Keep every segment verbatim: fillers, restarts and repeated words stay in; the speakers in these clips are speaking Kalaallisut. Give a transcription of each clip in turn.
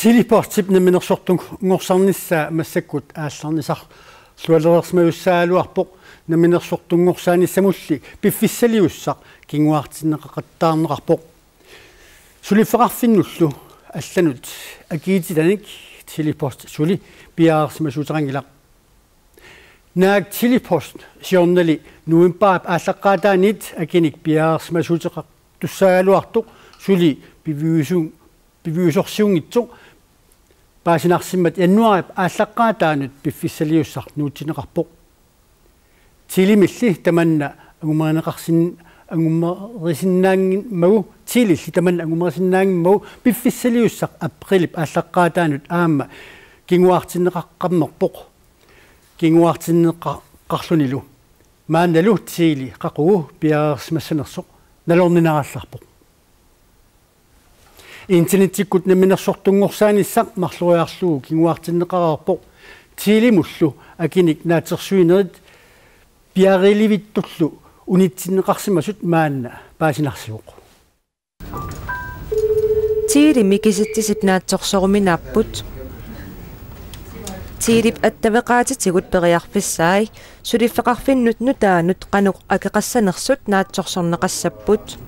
Tele-Postip namminersortunngorsarnissaa massakkut aallarnisarlualereersimajussagaluarpoq, namminersortunngorsaanissamulli piffissaliussaq kinguartinneqaqattaarneqarpoq. Suliffeqarfinnullu allanut akiitsitanik Tele-Post suli piareersimasuuteqanngilaq. Naak Tele-Post siornali novembarip aallaqqaataaniit akinik piareersimasuuteqartussaagaluartoq suli piviusu-, piviusorsiunngitsoq paasinarsimmat januaarip aallaqqaataanut piffissaliussaq nuutsinneqarpoq. Telemilli tamanna angumerineqarsin-, angumerisinnaanngimmagu, Telelli tamanna angumerisinnaanngimmagu piffissaliussaq aprilip aallaqqaataanut aamma kinguartinneqaqqammerpoq. Kinguartinneqarlunilu maannalu Tele qaqugu piareersimassanersoq nalorninarallarpoq. Internettikkut namminersortunngorsaanissaa marloriarlugu kinguartinneqareerpoq. Telemullu akinik naatsorsuinerit piareerivittullu unitsinneqarsimasut maanna paasinarsivoq. Telemi kisitsisit naatsorsoruminaapput. Telep attaveqaatitigut periarfissai suliffeqarfinnut nutaanut qanoq akeqassanersut naatsorsorneqassapput.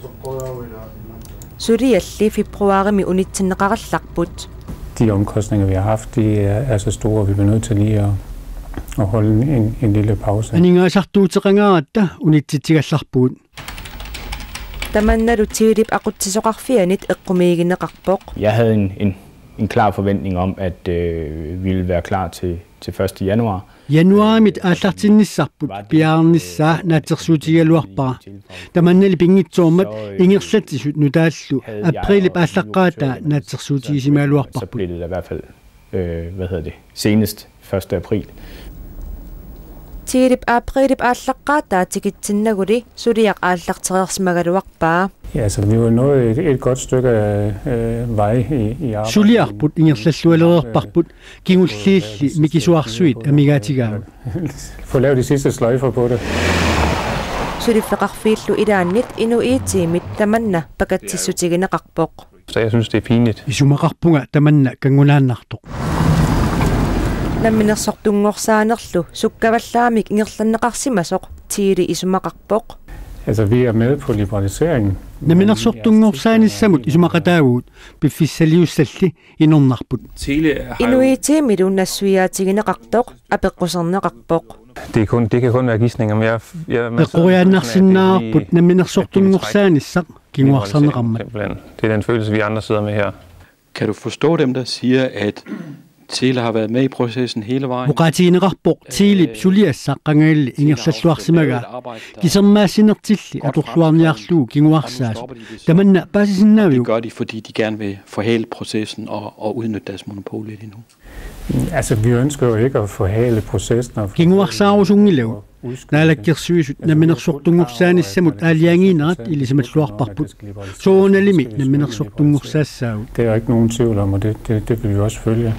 Sulialli februarimi unitsinneqarallarput. De omkostninger, vi har haft, de er, er så store, at vi bliver nødt til lige at, at holde en, en lille pause. Aningaasartuuteqangaaratta unitsitsigallarpugut. Tamannalu Telep aqutsisoqarfianit eqqumiigineqarpoq. Jeg havde en, en, en klar forventning om, at øh, vi ville være klar til, til første januar. Januarimit aallartinnissarput piaarnissaa naatsorsuutigigaluarpara. Tamannali pinngitsoormat ingerlatsisut nutaallu aprilip aallaqqaataa naatsorsuutigisimagaluarparput. Så blev det i hvert fald, øh, hvad hedder det, senest første april. Telep aprilip aallaqqaataa tikitsinnaguli suliaq aallartereersimagaluarpaa. Ja, altså, vi var nået et, et godt stykke af øh, vej i, i arbejdet. Suliarput ingerlallualereerparput, kingulliilli mikisuarsuit amigaatigaavut. Få lavet de sidste sløjfer på det. Suliffeqarfiillu ilaannit Inuit Telemit tamanna pakatsissutigineqarpoq. Så jeg synes, det er pinligt. Isumaqarpunga tamanna kanngunaannartoq. Namminersortunngorsaanerlu sukkavallaamik ingerlanneqarsimasoq Tele isumaqarpoq. Altså, vi er med på liberaliseringen. Namminersortunngorsaanissamut isumaqataavugut, piffissaliussalli inornarput. Inuit Telemilu nassuiaatigineqartoq apeqquserneqarpoq. Det, er kun, det kan kun være gisninger, men jeg, jeg, Eqqoriaannarsinnaarput namminersortunngorsaanissaa kinguarsarneqarmat. Det er den følelse, vi andre sidder med her. Kan du forstå dem, der siger, at Tele har været med i processen hele vejen? Oqaatigineqarpoq Telep suliassaq qangalilli ingerlalluarsimagaa, kisermaassinertilli atorluarniarlugu kinguarsaasut. Tamanna paasisinnaaviuk? Det gør de, fordi de gerne vil forhale processen og, og udnytte deres monopol lidt endnu. Altså, vi ønsker jo ikke at forhale processen. Kinguarsaarusunngilagut. Naalakkersuisut namminersortunngorsaanissannut aalajangiinerat ilisimalluarparput. Soorunalimi namminersortunngorsaassaagut. Det er der ikke nogen tvivl om, og det, det, det vil vi også følge.